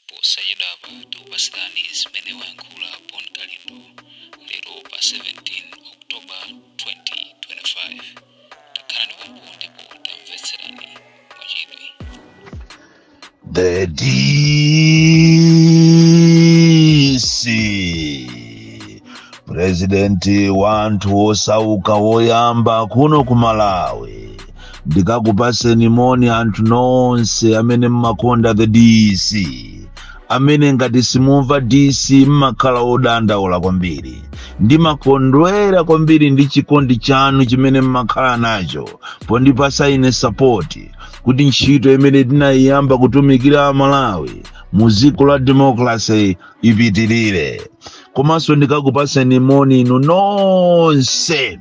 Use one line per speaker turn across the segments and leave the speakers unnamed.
Posachedwapa tikupasirani zimene wayankhula Bon Kalindo lero pa 17 October 2025. Takhalani pompo ndipo tamvetserani mwachidwi.
The DC, President wa anthu osauka woyamba kuno ku Malawi, ndikakupaseni moni anthu nonse amene mmakonda the DC, amene ngati simumva DC mmakhala odandaula kwambiri. Ndimakondwera kwambiri ndi chikondi chanu chimene mmakhala nacho pondipasa ine support kuti ntchito imene tinayiyamba kutumikira Malawi mu dziko la democracy ipitirire. Komanso ndikakupaseni moni inu nonse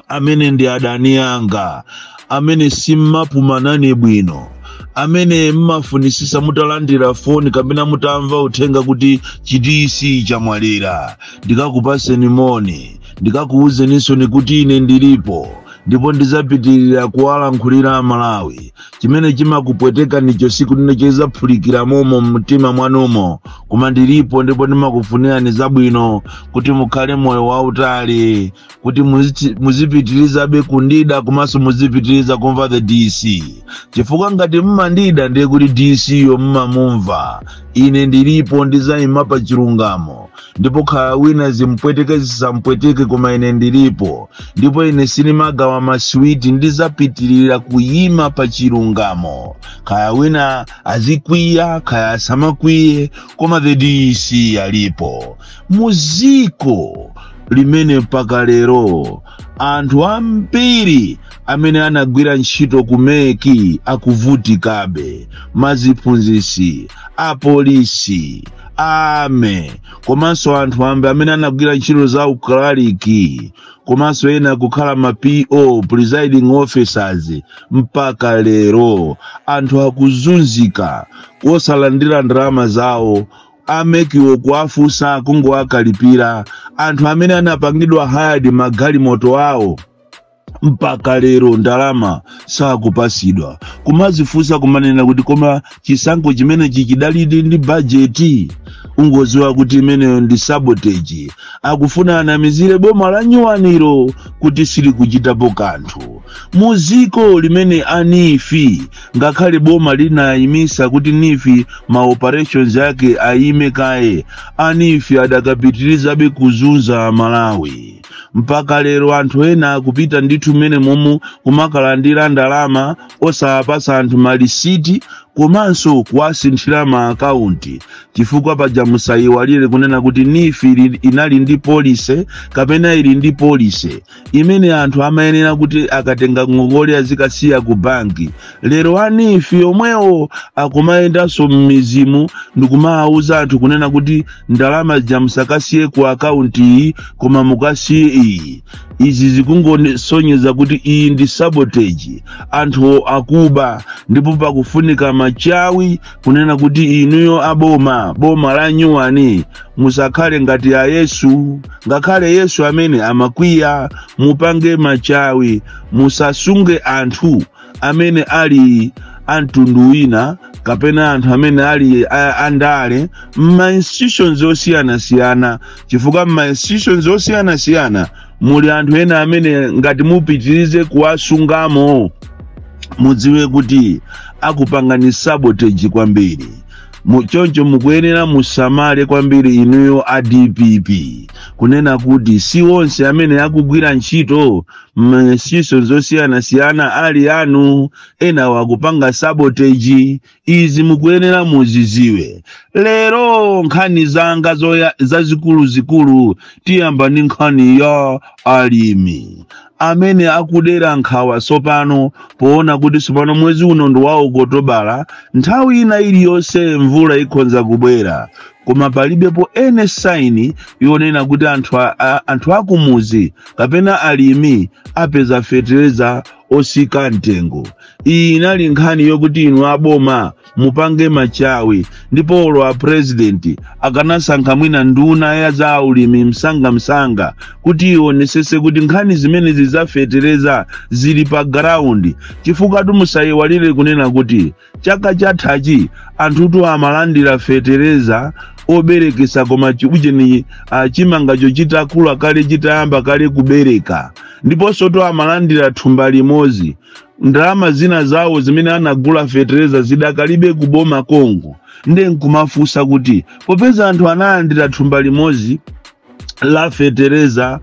amene ndi adani anga, amene simmapumanani bwino, amene mmafunisisa mutalandira foni kapena mutamva uthenga kuti chi DC chamwalira. Ndikakupaseni moni, ndikakuwuzeninso kuti ine ndilipo ndipo ndidzapitirira kuwalankhulira Amalawi. Chimene chimakupweteka nicho siku lino chizaphulikira momo mumtima mwanumo, koma ndilipo ndipo ndimakufunirani zabwino kuti mukhale moyo wautali, kuti muzipitirizabe kundida komanso muzipitiriza kumva the DC, chifukwa ngati mmandida ndiye kuti DC yo mmamumva. Ine ndilipo, ndizayima pa chilungamo, ndipo khala wina zimpweteke zisampweteke, koma ine ndilipo ndipo ine sinimagawa maswiti. Ndizapitirira kuyima pa chilungamo, kaya wina azikwiya, kaya asamakwiye, koma the DC alipo. Muziko limene mpaka lero anthu ambiri amene anagwira ntchito ku MEC akuvutikabe, maziphunzisi, apolisi, ame, komanso anthu ambe amene anagwira ntchito za ukalaliki, komanso ena kukhala ma PO, presiding officers, mpaka lero anthu akuzunzika osalandira ndalama zawo. A MEC wo kuwafunsa kungowakalipira. Anthu amene anapangidwa hired magalimoto awo mpaka lero ndalama sakupasidwa. Kumazifunsa kumanena kuti koma chisankho chimenechi chidalidi ndi bajeti? Ungoziwa kuti imeneyo ndi sabotage, akufuna anamizire boma la nyuwaniro kuti silikuchitapo kanthu. Muziko limene a NEEF, ngakhale boma linayimisa kuti NEEF ma operations yake ayime kaye, a NEEF adakapitirizabe kuzunza Malawi. Mpaka lero anthu ena akupita ndithu mmene momo kumakalandira ndalama osapasa anthu malisiti komanso kuwasinthira ma akaunti, chifukwa paja musayiwalire kunena kuti NEEF inali ndi policy kapena ili ndi policy imene anthu amayenera kuti akatenga ngongole azikasiya ku banki. Lero a NEEF omwewo akumayendanso m'mizimu ndikumawuza anthu kunena kuti ndalama zija musakasiye ku akaunti iyi, koma mukasiye iyi. Izi zikungosonyeza kuti iyi ndi sabotage, anthu akuba, ndipo pakufunika machawi kunena kuti inuyo aboma, boma la nyuwani, musakhale ngati a Yesu. Ngakhale Yesu amene amakwiya, mupange machawi, musasunge anthu amene ali amtundu wina kapena anthu amene ali andale m'ma institutions osiyanasiyana, chifukwa m'ma institutions osiyanasiyana muli anthu ena amene ngati mupitirize kuwasungamo, mudziwe kuti akupangani sabotage kwambiri. Choncho mukuyenera musamale kwambiri inuyo a DPP kunena kuti si onse amene akugwira ntchito m'ma institutions osiyanasiyana ali anu, ena wakupanga sabotage. Izi mukuyenera muziziwe. Lero nkhani zanga zazikuluzikulu, tiyamba ndi nkhani ya alimi amene akudera nkhawa tsopano poona kuti tsopano mwezi uno ndi wa Okotobala, nthawi ina iliyonse mvula ikhonza kubwera, koma palibepo ene sign yonena kuti anthu akumuzi kapena alimi apeza fetereza. Osika mtengo. Iyi inali nkhani yokuti inu aboma mupange machawi, ndipo olo a president akanasankha mwina nduna ya za ulimi msangamsanga kuti ionesese kuti nkhani zimenezi zafetereza zili pa ground, chifukwa tumusayiwalire kunena kuti chaka chathachi anthutu amalandira fetereza oberekesa, koma ujeni chimangacho chitakula kale, chitayamba kale kubereka. Ndiponso to amalandira thumba limodzi. Ndalama zina zawo zimene anagula fetereza zidakalibe kuboma kongo. Nde nkumafunsa kuti popeza anthu analandira thumba limodzi la fetereza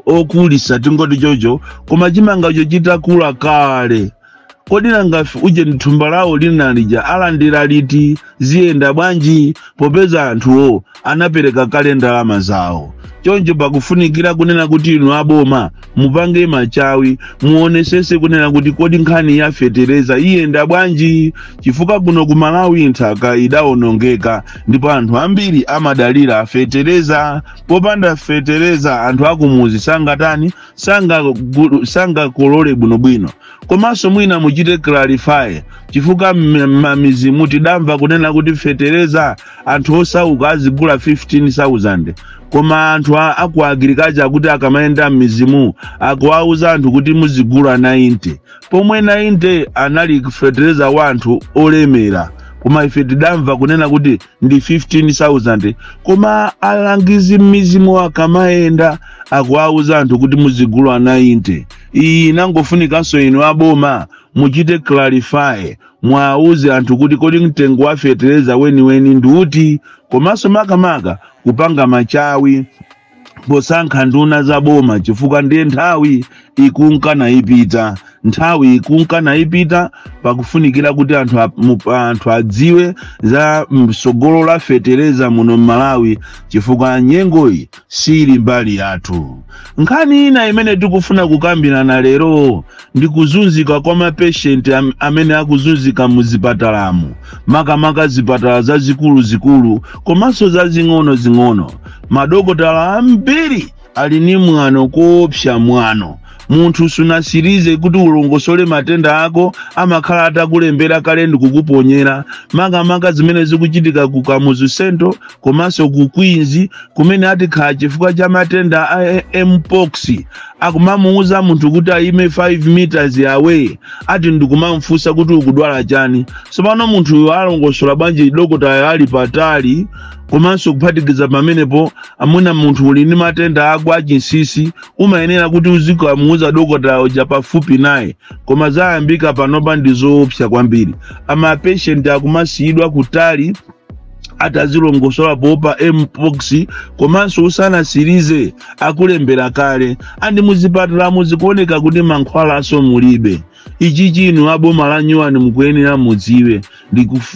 okulisa, tingoti chocho, koma chimangacho chitakula kale, kodi nanga uje thumba lawo linalija alandira liti? Ziyenda bwanji popeza anthuwo anapereka kale ndalama zawo? Choncho pakufunikira kunena kuti inu aboma mupange machawi, muonesese kunena kuti kodi nkhani ya fetereza iyenda bwanji, chifukwa kuno ku Malawi nthaka idawonongeka ndipo anthu ambiri amadalira fetereza. Popanda fetereza anthu akumuzi sangatani? Sangakolole bwinobwino. Komanso mwina muchite clarify, chifukwa m'mamizimu tidamva kunena kuti fetereza anthu osauka azigula 15,000, koma anthu aku agriculture akuti akamayenda m'mizimu akuwauza anthu kuti muzigula 90, pomwe 90 anali fetereza wa anthu olemera, koma ife tidamva kunena kuti ndi 15,000, koma alangizi m'mizimu akamayenda akuwauza anthu kuti muzigula 90. Iyi inangofunikanso inu aboma muchite clarify, mwauze anthu kuti kodi mtengo wa fetereza weniweni ndi uti, komanso makamaka kupanga machawi posankha nduna za boma, chifukwa ndiye nthawi ikunka nayipita, nthawi ikunka nayipita. Pakufunikira kuti anthu adziwe za msogolo la fetereza muno m'Malawi, chifukwa nyengoyi sili mbali yathu. Nkhani ina imene tikufuna kukambirana lero ndi kuzunzika kwa mapeshenti amene akuzunzika muzipatalamo, makamaka zipatala zazikuluzikulu komanso zazing'ono-zing'ono. Madokotala ambiri ali ni mwano koopsa, mwano. Munthu sunasirize kuti ulongosole matenda ako, amakhala atakulembera kale ndikukuponyera, makamaka zimene zikuchitika ku Kamuzu Central komanso ku Queens, kumene atikhala chifukwa cha matenda a mpox akumamuuza munthu kuti ayime 5 meters away, ati ndikumamfunsa kuti ukudwala chani. Tsopano munthuyo alongosola bwanji dokotala ali patali? Komanso kuphatikiza pamenepo, amuna munthu uli ndi matenda ako achinsinsi, umayenera kuti uzikamuuza dokotala uja pafupi naye, koma zayambika panopa ndi zoopsa kwambiri. Amapeshenti akumasiyidwa kutali atazilongosola poopa mpox, komanso usanasirize akulembera kale. Andi muzipatala muzikuoneka kuti mankhwalaso mulibe. Ichi chinu aboma la nyuwani mukuyenera mudziwe.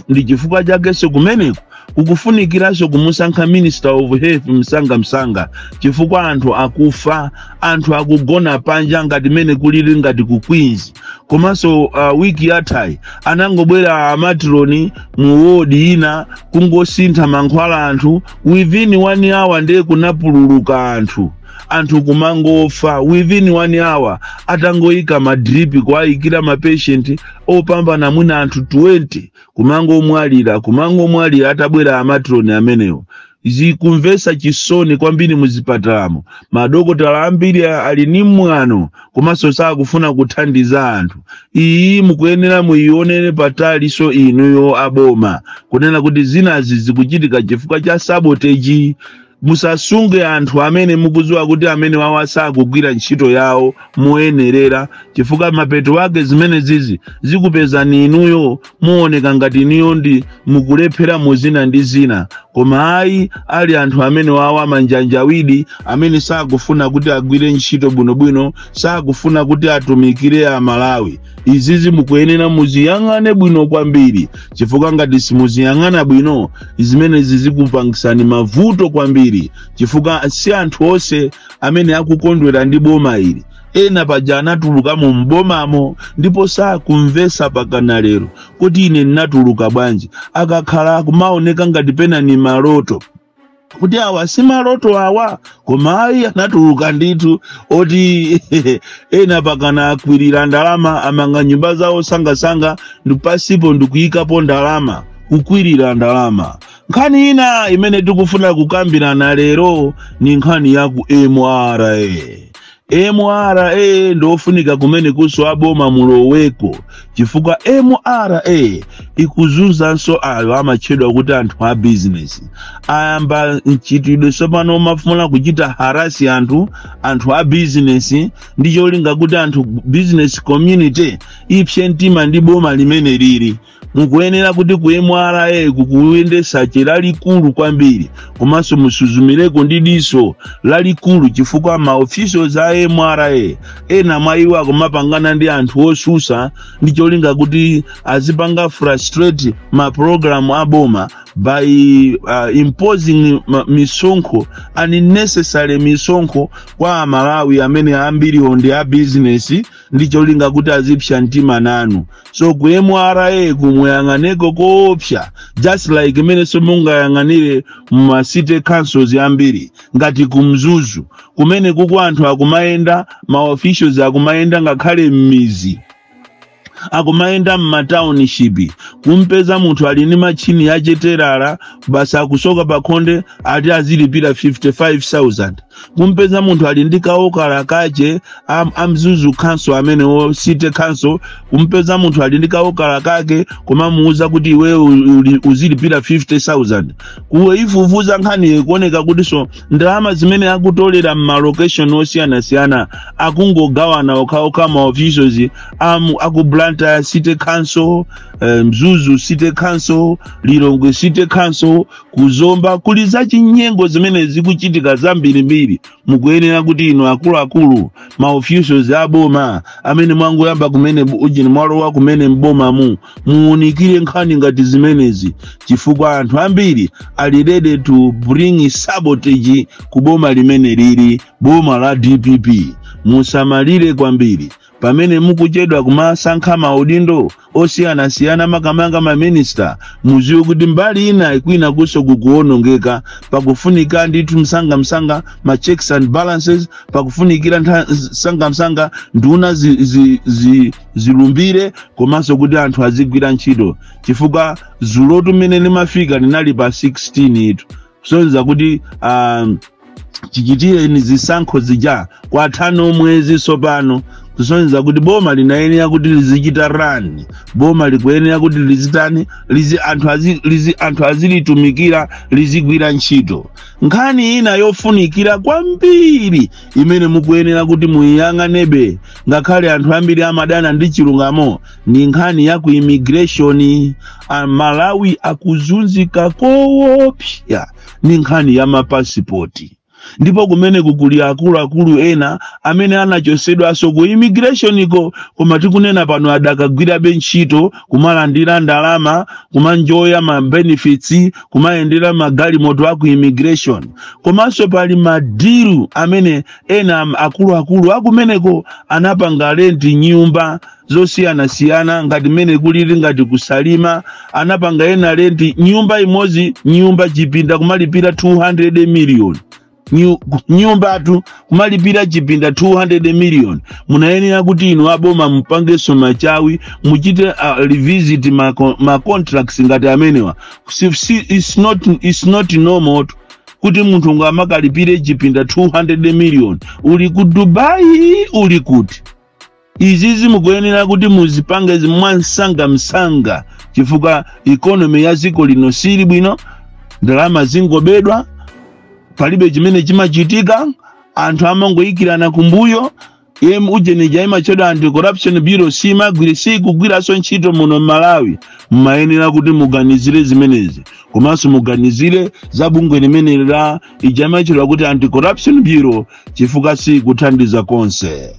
Ndi chifukwa chakenso kumeneko kukufunikiranso kumusankha Minister of Health msangamsanga, chifukwa anthu akufa, anthu akugona panja ngati mene kulili ngati ku Queens. Komanso wiki yathayi anangobwera a matron mu wodi ina kungosintha mankhwala anthu within one hour, ndiye kunapululuka anthu, anthu kumangofa within one hour atangoyika ma drip kuayikira ma patient opambana mwina anthu 20, kumangomwalira, kumangomwalira atabwera a matron amenewo. Zikumvetsa chisoni kwambiri. Muzipatalamo madokotala ambiri ali ni mwano komanso sakufuna kuthandiza anthu. Iyi mukuyenera muyionere patali. So inuyo aboma, kunena kuti zinazi zikuchitika chifukwa cha sabotage, musasunge anthu amene mukudziwa kuti amene wawa sakugwira ntchito yawo moyenerera, chifukwa mapeto ake zimene zizi zikupezani inuyo, muoneka ngati inuyo ndi mukulephera muzina ndi zina, koma ayi, ali anthu amene wawa manjanjawidi amene sakufuna kuti agwire ntchito bwinobwino, sakufuna kuti atumikire Amalawi. Izizi mukuyenera muziyang'ane bwino kwambiri, chifukwa ngati simuziyang'ana bwino zimenezi zikupangisani mavuto kwambiri, chifukwa si anthu onse amene akukondwera ndi boma ili. Ena paja anatulukamo mbomamo ndipo sakumvesa pakana lero kuti ine ndinatuluka bwanji, akakhala kumaoneka ngati pena ni maloto. Kuti awa si maloto awa, koma ayi, anatuluka ndithu oti ena pakana akwirira ndalama, amanga nyumba zawo sangasanga ndi pasipo ndikuyikapo ndalama, kukwirira ndalama. Nkhani ina imene tikufuna kukambirana lero ni nkhani ya ku MRA. MRA ndofunika kumene kuso aboma muloweko, chifukwa MRA ikuzunzanso ayo amatchedwa kuti anthu a business. Ayamba mchitidwe tsopano umafuna kuchita harass anthu a business ndi cholinga kuti anthu, business community, ipse mtima ndi boma limene lili. Mukuyenera kuti ku MRA kukuyendesa lalikulu kwambiri, komanso musuzumireko ndi diso lalikulu, chifukwa ma officials a MRA ena mwa iwo akumapangana ndi anthu osusa ndi cholinga kuti azipanga frustrate ma program a boma by imposing misonkho, unnecessary misonkho kwa Amalawi amene ambiriwo ndi a business, ndi cholinga kuti azipsa mtima nanu. So ku MRA kumuyang'aneko koopsa, just like imene mungayang'anire muma city councils ambiri ngati kumzuzu kumene kuku anthu akumayenda, ma officials akumayenda ngakhale m'mizi, akumayenda m'matownship, kumpeza munthu ali ndi machini yacheterala basi, akusoka pakhonde, ati azilipira 55,000. Kumpeza munthu ali ndi kaokala kache, amzuzu council amene o city council, kumpeza munthu ali ndi kaokala kake, kumamuuza kuti iwe uzilipira 50,000. Kuwe ifufuza nkhani, kuoneka kuti so ndalama zimene akutolera m'malocation osiyanasiyana akungogawana okhaokha ma officials aku Blantyre City Council, Mzuzu City Council, Lilongwe City Council, kuzomba. Kuli zachinyengo zimene zikuchitika zambirimbiri. Mukuyenera kuti inu akuluakulu, ma officials aboma amene mwangoyamba kumene ujini mwalowa kumene mbomamu, muwunikire nkhani ngati zimenezi, chifukwa anthu ambiri ali ready to bring sabotage ku boma limene lili boma la DPP. Musamalire kwambiri pamene mukuchedwa kumasankha maudindo osiyanasiyana, makamaka maminista. Muziwe kuti mbali ina kwina kuso kukuwonongeka. Pakufunika ndithu msangamsanga ma checks and balances, pakufunikira msangamsanga nduna zilumbire, komanso kuti anthu azigwira ntchito, chifukwa zulotu mmene limafika linali pa 16 itu, kusonyeza kuti chichitire ni zisankho zija kwathano mwezi sopano, kusonyeza kuti boma linayenera kuti lizichita run. Boma likuyenera kuti lizitani? Lizi anthu azilitumikira, lizigwira ntchito. Nkhani ina yofunikira kwambiri imene mukuyenera kuti muyiyang'anebe, ngakhale anthu ambiri amadana ndi chilungamo, ni nkhani ya ku immigration. Amalawi akuzunzika koopsa ni nkhani ya mapasipoti, ndipo kumene kuli akuluakulu ena amene anachosedwanso ku immigration iko, koma tikunena pano adakagwirabe ntchito, kumalandira ndalama, kumanjoya ma benefits, kumayendera magalimoto aku immigration. Komanso pali madeal amene ena akuluakulu akumeneko anapanga rent nyumba zosiyanasiyana, ngati mmene kulili ngati kusalima, anapanga ena rent nyumba imodzi, nyumba chipinda kumalipira 200 million. Nyumbatu kumalipira chipinda 200 million. Munayenera kuti inu aboma mupangenso machawi, muchite revisit ma contracts ngati amenewa. It's not normal kuti munthu ngamakalipire chipinda 200 million uli ku Dubai, uli kuti. Izizi mukuyenera kuti muzipange mwansangamsanga, chifukwa economy ya dziko lino sili bwino, ndalama zingobedwa, palibe chimene chimachitika, anthu amangoyikirana kumbuyo. Ujenija imachedwa Anti-Corruption Bureau simagwire, sikugwiranso ntchito muno m'Malawi. Mmayenera kuti muganizire zimenezi, komanso muganizire za bungwe limene la ija imachedwa kuti Anti-Corruption Bureau, chifukwa sikuthandiza konse.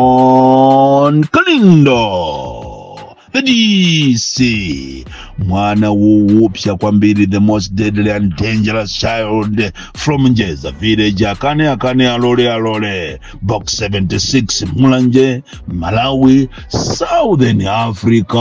Bon Kalindo, the DC, mwana woopsa kwambiri, the most deadly and dangerous child from Njeza village, akane akane, alole alole, Box 76, Mulanje, Malawi, Southern Africa.